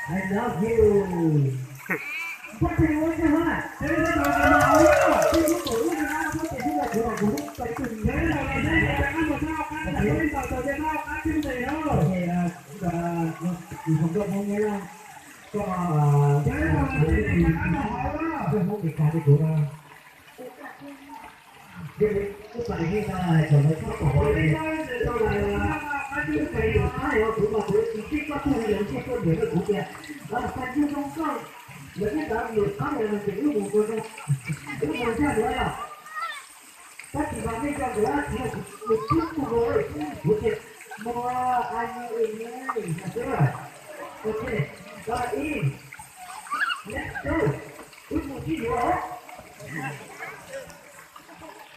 I love you. Tab sis mas nej cov nkawd tsis yog kuv, kuv twb kuv, kuv tias, muaj ai, ok, ib,